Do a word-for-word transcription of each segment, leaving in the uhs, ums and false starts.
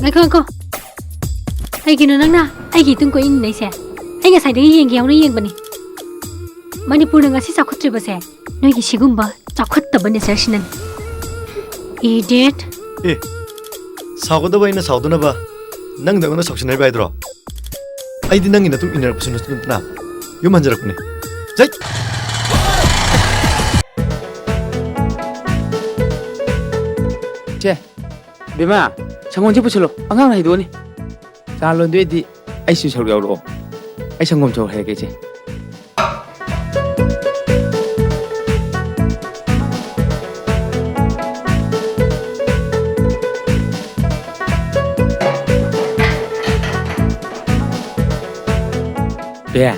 ꯉꯥꯏꯈꯣ, ꯉꯥꯏꯈꯣ꯫ ꯀꯩꯒꯤꯅꯣ ꯅꯪꯅ ꯑꯩꯒꯤ ꯏꯇꯨꯡ ꯀꯣꯏ ꯏꯟꯅꯩꯁꯦ? ꯑꯩ ꯉꯁꯥꯏꯗꯒꯤ ꯌꯦꯡꯒꯦ ꯌꯥꯎꯅ ꯌꯦꯡꯕꯅꯤ꯫ ꯃꯅꯤꯄꯨꯔꯅ ꯉꯁꯤ ꯆꯥꯎꯈꯠꯇ꯭ꯔꯤꯕꯁꯦ ꯅꯣꯏꯒꯤ ꯁꯤꯒꯨꯝꯕ ꯆꯥꯎꯈꯠꯇꯕ nature ꯁꯤꯅꯅꯤ꯫ Idiot! ꯑꯦ, ꯁꯥꯎꯒꯗꯕ ꯑꯩꯅ ꯁꯥꯎꯗꯅꯕ ꯅꯪꯗ ꯑꯩꯉꯣꯟꯗ ꯁꯥꯎꯁꯤꯟꯅꯔꯤꯕ ꯍꯥꯏꯗ꯭ꯔꯣ? ꯑꯩꯗꯤ ꯅꯪꯒꯤ ꯅꯇꯨꯡ ꯏꯟꯅꯔꯛꯄꯁꯨ ꯅꯠꯇꯅ ꯌꯨꯝ ꯍꯟꯖꯔꯛꯄꯅꯦ꯫ ꯆꯠ! ꯆꯦ, ꯕꯦꯝꯃ, ꯁꯪꯒꯣꯝꯁꯤ ꯄꯨꯁꯤꯜꯂꯣ, ꯑꯉꯥꯡꯅ ꯍꯩꯗꯣꯛꯑꯅꯤ꯫ ꯆꯥ ꯂꯣꯟꯗꯣꯏꯗꯤ ꯑꯩꯁꯨ ꯁꯔꯨꯛ ꯌꯥꯎꯔꯛꯑꯣ꯫ ꯑꯩ ꯁꯪꯒꯣꯝ ꯁꯧ ꯍꯩꯔꯛꯀꯦ, ꯏꯆꯦ꯫ ꯕꯦ,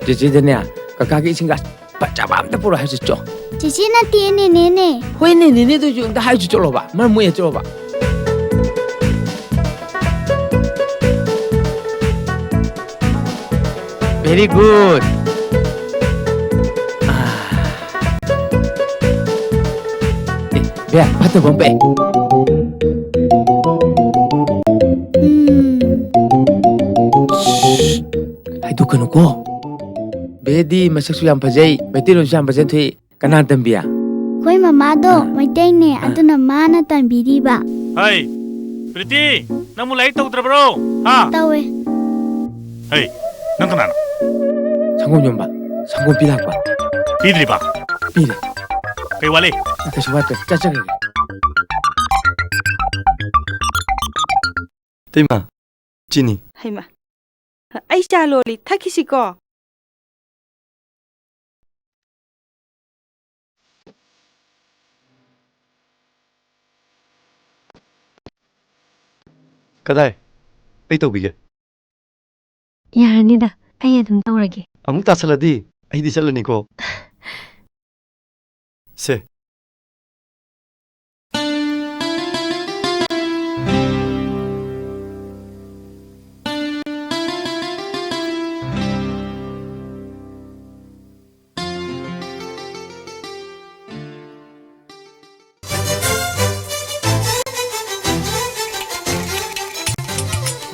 ꯆꯦꯆꯦꯗꯅꯦ, ꯀꯀꯥꯒꯤ ꯏꯁꯤꯡ ꯒ꯭ꯂꯥꯁ ꯐꯖꯕ ꯑꯝꯇ ꯄꯨꯔꯛꯑꯣ ꯍꯥꯏꯁꯤ ꯆꯣ꯫ ꯆꯦꯆꯦ ꯅꯠꯇꯦ, ꯅꯦꯅꯦꯅꯦ꯫ ꯍꯣꯏꯅꯦ, ꯅꯦꯅꯦꯗꯨꯁꯨ ꯑꯝꯇ ꯍꯥꯏꯁꯤ ꯆꯣꯂꯣꯕ꯫ ꯃꯔꯝ ꯃꯣꯛꯑꯦ ꯆꯣꯂꯣꯕ꯫ Very good. ꯑꯥ꯫ ꯑꯦ, ꯕꯦ, ꯐꯠꯇꯕ ꯑꯃ ꯄꯣꯛꯑꯦ꯫ ꯎꯝ꯫ ꯍꯥꯏꯗꯣꯛꯀꯅꯨꯀꯣ꯫ ꯕꯦꯗꯤ ꯃꯁꯛꯁꯨ ꯌꯥꯝ ꯐꯖꯩ, ꯃꯩꯇꯩꯂꯣꯟꯁꯨ ꯌꯥꯝ ꯐꯖꯅ ꯊꯣꯛꯏ꯫ ꯀꯅꯥ ꯇꯝꯕꯤ? ꯑꯩꯈꯣꯏ ꯃꯃꯥꯗꯣ ꯑꯥ꯫ ꯃꯩꯇꯩꯅꯦ, ꯑꯥ꯫ ꯑꯗꯨꯅ ꯃꯥꯅ ꯇꯝꯕꯤꯔꯤꯕ꯫ ꯍꯩ, ꯄ꯭ꯔꯤꯇꯤ, ꯅꯪꯕꯨ ꯂꯥꯏꯔꯤꯛ ꯇꯧꯗ꯭ꯔꯕ꯭ꯔꯣ? ꯍꯥ? ꯇꯧꯋꯦ꯫ ꯍꯩ, ꯅꯪ ꯀꯅꯥꯅꯣ? ꯁꯪꯒꯣꯝ ꯌꯣꯟꯕ꯫ ꯁꯪꯒꯣꯝ ꯄꯤꯔꯛꯄ꯫ ꯄꯤꯗ꯭ꯔꯤꯕ? ꯄꯤꯔꯦ꯫ ꯀꯩ ꯋꯥꯠꯂꯤ? ꯀꯩꯁꯨ ꯋꯥꯠꯇ꯭ꯔꯦ꯫ ꯆꯠꯆꯈ꯭ꯔꯒꯦ꯫ ꯏꯇꯩꯃ, ꯆꯤꯅꯤ꯫ ꯍꯩꯃ, ꯑꯩ ꯆꯥ ꯂꯣꯜꯂꯤ, ꯊꯛꯈꯤꯁꯤꯀꯣ꯫ ꯀꯗꯥꯏ? ꯑꯩ ꯇꯧꯕꯤꯒꯦ꯫ ꯌꯥꯔꯅꯤꯗ, ꯑꯩ ꯑꯗꯨꯝ ꯇꯧꯔꯒꯦ꯫ ꯑꯃꯨꯛ ꯇꯥꯁꯜꯂꯗꯤ ꯑꯩꯗꯤ ꯆꯠꯂꯅꯤꯀꯣ꯫ ꯁꯦ꯫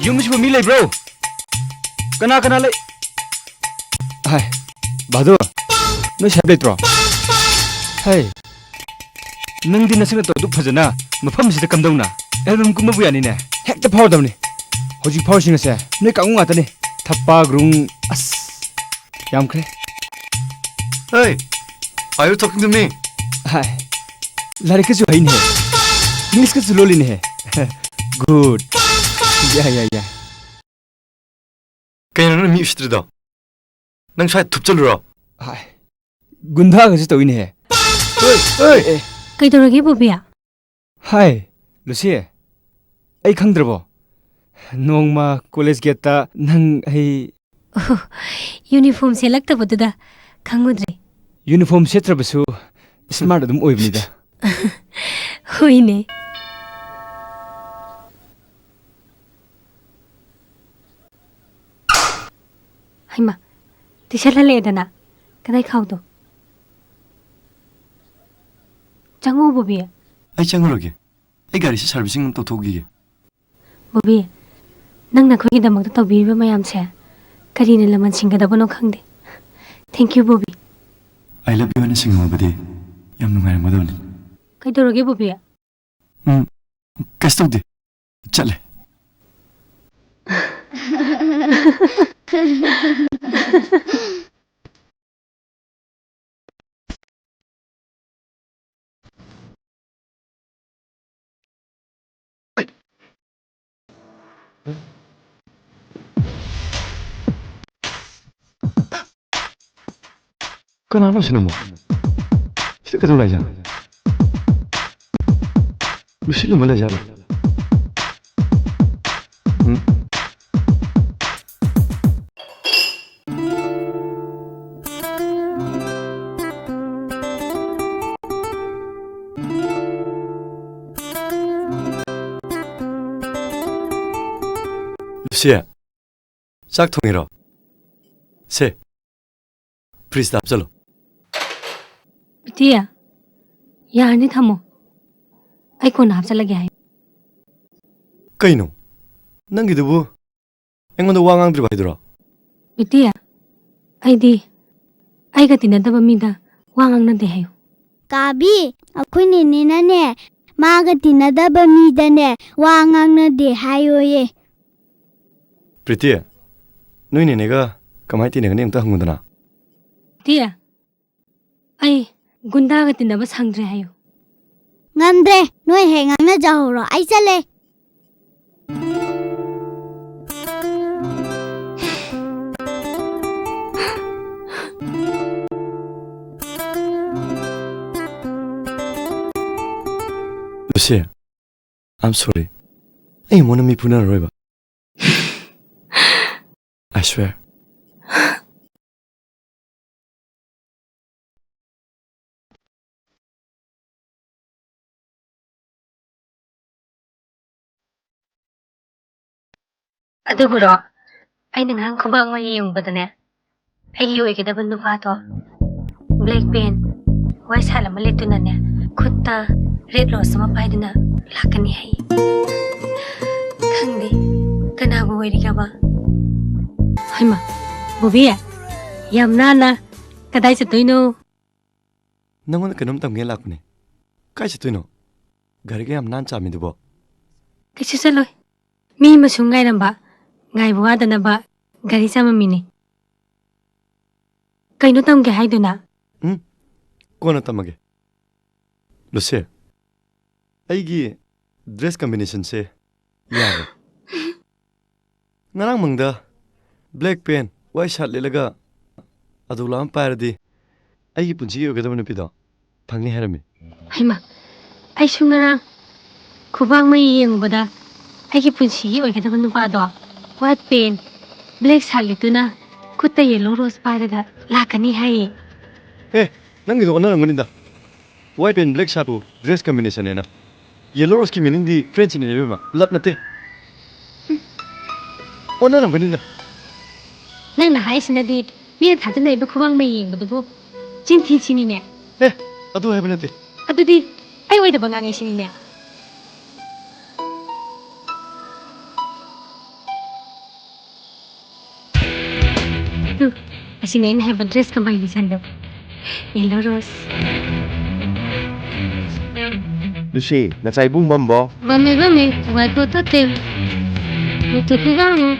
ꯌꯨꯝꯁꯤꯕꯨ ꯃꯤ ꯂꯩꯕ꯭ꯔꯣ? ꯀꯅꯥ ꯀꯅꯥ ꯂꯩ? ꯍꯥꯏ, ꯕꯍꯥꯗꯨꯔ, ꯅꯣꯏ ꯁꯥꯍꯦꯕ ꯂꯩꯇ꯭ꯔꯣ? ꯍꯥꯏ, ꯅꯪꯗꯤ ꯅꯁꯛ ꯅꯇꯧ ꯑꯗꯨꯛ ꯐꯖꯅ ꯃꯐꯝꯁꯤꯗ ꯀꯝꯗꯧꯅ? ꯑꯦꯜꯕꯝ ꯀꯨꯝꯕꯕꯨ ꯌꯥꯅꯤꯅꯦ꯫ ꯍꯦꯛꯇ ꯐꯥꯎꯔꯗꯕꯅꯤ꯫ ꯍꯧꯖꯤꯛ ꯐꯥꯎꯔꯤꯁꯤꯡ ꯑꯁꯦ ꯅꯣꯏ ꯀꯥꯡꯕꯨ ꯉꯥꯛꯇꯅꯤ꯫ ꯊꯞꯄ, ꯒ꯭ꯔꯨꯡ, ꯑꯁ, ꯌꯥꯝꯈ꯭ꯔꯦ꯫ Hey, are you talking to me? ꯍꯥꯏ, ꯂꯥꯏꯔꯤꯛꯀꯁꯨ ꯍꯩꯅꯦ꯫ English ꯀꯁꯨ ꯂꯣꯜꯂꯤꯅꯦ꯫ Good. ꯌꯥꯏ, ꯌꯥꯏ, ꯌꯥꯏ꯫ ꯀꯩꯅꯣ ꯅꯪ ꯃꯤ ꯎꯁꯤꯠꯇ꯭ꯔꯤꯗꯣ? ꯅꯪ ꯁ꯭ꯋꯥꯏ ꯊꯨꯞꯆꯜꯂꯨꯔꯣ? ꯍꯥꯏ, ꯒꯨꯟꯗꯥꯒꯁꯨ ꯇꯧꯏꯅꯦꯍꯦ꯫ ꯍꯣꯏ, ꯍꯣꯏ꯫ ꯑꯦ, ꯑꯦ꯫ ꯀꯩꯗꯧꯔꯒꯦ, ꯕꯣꯕꯤ? ꯍꯥꯏ, ꯂꯨꯁꯤ, ꯑꯩ ꯈꯪꯗ꯭ꯔꯕꯣ? ꯅꯣꯡꯃ college gate ꯇ ꯅꯪ ꯑꯩ ꯑꯣꯍꯣ, uniform ꯁꯦꯠꯂꯛꯇꯕꯗꯨꯗ ꯈꯪꯉꯨꯗ꯭ꯔꯦ꯫ Uniform ꯁꯦꯠꯇ꯭ꯔꯕꯁꯨ smart ꯑꯗꯨꯝ ꯑꯣꯏꯕꯅꯤꯗ꯫ ꯍꯣꯏꯅꯦ꯫ ꯍꯩꯃꯥ, ꯇꯨꯏꯁꯟ ꯍꯜꯂꯛꯑꯦꯗꯅ꯫ ꯀꯗꯥꯏ ꯈꯥꯎꯗꯣ? ꯆꯪꯉꯣ, ꯕꯣꯕꯤ꯫ ꯑꯩ ꯆꯪꯉꯔꯣꯏꯒꯦ꯫ ꯑꯩ ꯒꯥꯔꯤꯁꯦ servicing ꯑꯃ ꯇꯧꯊꯣꯛꯈꯤꯒꯦ꯫ ꯕꯣꯕꯤ, ꯅꯪꯅ ꯑꯩꯈꯣꯏꯒꯤꯗꯃꯛꯇ ꯇꯧꯕꯤꯔꯤꯕ ꯃꯌꯥꯝꯁꯦ ꯀꯔꯤꯅ ꯂꯃꯟ ꯁꯤꯡꯒꯗꯕꯅꯣ ꯈꯪꯗꯦ꯫ Thank you, Bobby. I love you ꯍꯥꯏꯅ ꯁꯤꯡꯅꯕꯗꯤ ꯌꯥꯝ ꯅꯨꯡꯉꯥꯏꯔꯝꯒꯗꯕꯅꯤ꯫ ꯀꯩꯗꯧꯔꯒꯦ, ꯕꯣꯕꯤ? ꯎꯝ, ꯀꯩꯁꯨ ꯇꯧꯗꯦ꯫ ꯆꯠꯂꯦ꯫ ꯀꯅꯥꯅꯣ ꯁꯤꯅꯃꯣ? ꯁꯤꯗ ꯀꯩꯗꯧ ꯂꯥꯛꯏꯖꯥꯠꯅꯣ? ꯂꯨꯁꯤꯠ ꯂꯨꯃ ꯂꯩꯖꯥꯠꯂꯣ? ꯎꯝ? ꯂꯨꯁꯤ, ꯆꯥꯛ ꯊꯣꯡꯉꯤꯔꯣ? ꯁꯦ, fridge ꯇ ꯍꯥꯞꯆꯜꯂꯣ꯫ ꯏꯇꯤꯌꯥ, ꯌꯥꯔꯅꯤ, ꯊꯝꯃꯣ꯫ ꯑꯩ ꯀꯣꯟꯅ ꯍꯥꯞꯆꯜꯂꯒꯦ ꯍꯥꯏ꯫ ꯀꯩꯅꯣ? ꯅꯪꯒꯤꯗꯨꯕꯨ ꯑꯩꯉꯣꯟꯗ ꯋꯥ ꯉꯥꯡꯗ꯭ꯔꯤꯕ ꯍꯥꯏꯗꯨꯔꯣ? ꯕꯤꯇꯤ, ꯑꯩꯗꯤ ꯑꯩꯒ ꯇꯤꯟꯅꯗꯕ ꯃꯤꯗ ꯋꯥ ꯉꯥꯡꯅꯗꯦ ꯍꯥꯏꯌꯨ꯫ ꯀꯥꯕꯤ, ꯑꯩꯈꯣꯏ ꯅꯦꯅꯦꯅꯅꯦ, ꯃꯥꯒ ꯇꯤꯟꯅꯗꯕ ꯃꯤꯗꯅꯦ ꯋꯥ ꯉꯥꯡꯅꯗꯦ ꯍꯥꯏꯌꯣꯌꯦ꯫ ꯄ꯭ꯔꯤꯇꯤ, ꯅꯣꯏ ꯅꯦꯅꯦꯒ ꯀꯃꯥꯏꯅ ꯇꯤꯟꯅꯒꯅꯤ ꯑꯝꯇ ꯍꯪꯉꯨꯗꯅ꯫ ꯕꯤꯇꯤ, ꯑꯩ ꯒꯨꯟꯗꯥꯒ ꯇꯤꯟꯅꯕ ꯁꯪꯗ꯭ꯔꯦ ꯍꯥꯏꯌꯨ꯫ ꯉꯝꯗ꯭ꯔꯦ, ꯅꯣꯏ ꯍꯦꯛ ꯉꯥꯡꯅꯖꯍꯧꯔꯣ, ꯑꯩ ꯆꯠꯂꯦ꯫ Lucy, I'm sorry. ꯑꯩ ꯑꯃꯨꯛ ꯍꯟꯅ ꯃꯤ ꯐꯨꯅꯔꯔꯣꯏꯕ꯫ I swear. ꯑꯗꯨꯕꯨꯔꯣ, ꯑꯩꯅ ꯉꯔꯥꯡ ꯈꯨꯕꯥꯛ ꯑꯃ ꯌꯦꯡꯕꯗꯅꯦ, ꯑꯩꯒꯤ ꯑꯣꯏꯒꯗꯕ ꯅꯨꯄꯥꯗꯣ black pant, white shirt ꯑꯃ ꯂꯤꯠꯇꯨꯅꯅꯦ, ꯈꯨꯠꯇ red rose ꯑꯃ ꯄꯥꯏꯗꯨꯅ ꯂꯥꯛꯀꯅꯤ ꯍꯥꯏ꯫ ꯈꯪꯗꯦ, ꯀꯅꯥꯕꯨ ꯑꯣꯏꯔꯤꯒꯕ? ꯍꯩꯃꯥ, ꯕꯣꯕꯤ, ꯌꯥꯝ ꯅꯥꯟꯅ ꯀꯗꯥꯏ ꯆꯠꯇꯣꯏꯅꯣ? ꯅꯪꯉꯣꯟꯗ ꯀꯩꯅꯣꯝ ꯇꯝꯒꯦ ꯂꯥꯛꯄꯅꯦ꯫ ꯀꯥꯏ ꯆꯠꯇꯣꯏꯅꯣ? ꯒꯥꯔꯤꯒ ꯌꯥꯝ ꯅꯥꯟ ꯆꯥꯝꯃꯤꯗꯨꯕꯣ? ꯀꯩꯁꯨ ꯆꯠꯂꯣꯏ꯫ ꯃꯤ ꯑꯃ ꯁꯨꯝ ꯉꯥꯏꯔꯝꯕ, ꯉꯥꯏꯕ ꯋꯥꯗꯅꯕ ꯒꯥꯔꯤ ꯆꯥꯝꯃꯝꯃꯤꯅꯦ꯫ ꯀꯩꯅꯣ ꯇꯝꯒꯦ ꯍꯥꯏꯗꯨꯅ? ꯎꯝ, ꯀꯣꯟꯅ ꯇꯝꯃꯒꯦ꯫ ꯂꯨꯁꯤ, ꯑꯩꯒꯤ dress combinationꯁꯦ ꯌꯥꯔꯦ꯫ ꯉꯔꯥꯡ ꯃꯪꯗ black pant, white shirt ꯂꯤꯠꯂꯒ ꯑꯗꯨ ꯂꯥꯛ ꯑꯃ ꯄꯥꯏꯔꯗꯤ ꯑꯩꯒꯤ ꯄꯨꯟꯁꯤꯒꯤ ꯑꯣꯏꯒꯗꯕ ꯅꯨꯄꯤꯗꯣ ꯐꯪꯅꯤ ꯍꯥꯏꯔꯝꯃꯤ꯫ ꯍꯩꯃꯥ, ꯑꯩꯁꯨ ꯉꯔꯥꯡ ꯈꯨꯕꯥꯛ ꯃꯩ ꯌꯦꯡꯉꯨꯕꯗ ꯑꯩꯒꯤ ꯄꯨꯟꯁꯤꯒꯤ ꯑꯣꯏꯒꯗꯕ ꯅꯨꯄꯥꯗꯣ white pant, black shirt ꯂꯤꯠꯇꯨꯅ ꯈꯨꯠꯇ yellow rose ꯄꯥꯏꯔꯒ ꯂꯥꯛꯀꯅꯤ ꯍꯥꯏꯌꯦ꯫ ꯑꯦ, ꯅꯪꯒꯤꯗꯣ ꯑꯣꯟꯅꯔꯝꯒꯅꯤꯗ꯫ White pant, black shirtꯄꯨ dress combinationꯅꯦꯅ꯫ Yellow roseꯀꯤ meaningꯗꯤ friendshipꯅꯦ ꯏꯕꯦꯝꯃ, love ꯅꯠꯇꯦ꯫ ꯑꯣꯟꯅꯔꯝꯒꯅꯤꯗ꯫ ꯅꯪꯅ ꯍꯥꯏꯁꯤꯅꯗꯤ ꯃꯤꯅ ꯊꯥꯖꯅꯔꯤꯕ ꯈꯨꯕꯥꯛ ꯃꯩ ꯌꯦꯡꯕꯗꯨꯕꯨ ꯆꯤꯟ ꯊꯤ ꯁꯤꯅꯤꯅꯦ꯫ ꯑꯦ, ꯑꯗꯨ ꯍꯥꯏꯕ ꯅꯠꯇꯦ꯫ ꯑꯗꯨꯗꯤ ꯑꯩ ꯑꯣꯏꯗꯕ ꯉꯥꯡꯉꯦ ꯁꯤꯅꯤꯅꯦ꯫ ꯁꯤꯅꯦ ꯑꯩꯅ ꯍꯥꯏꯕ dress combination ꯗꯣ꯫ Yellow rose꯫ ꯂꯨꯁꯤ, ꯅꯆꯥ ꯏꯕꯨꯡ ꯃꯝꯕꯣ? ꯃꯝꯃꯦ, ꯃꯝꯃꯦ꯫ ꯋꯥꯏ ꯄꯣꯠꯇꯣ ꯇꯦꯝ꯫ ꯃꯇꯨ ꯐꯤꯕꯝ꯫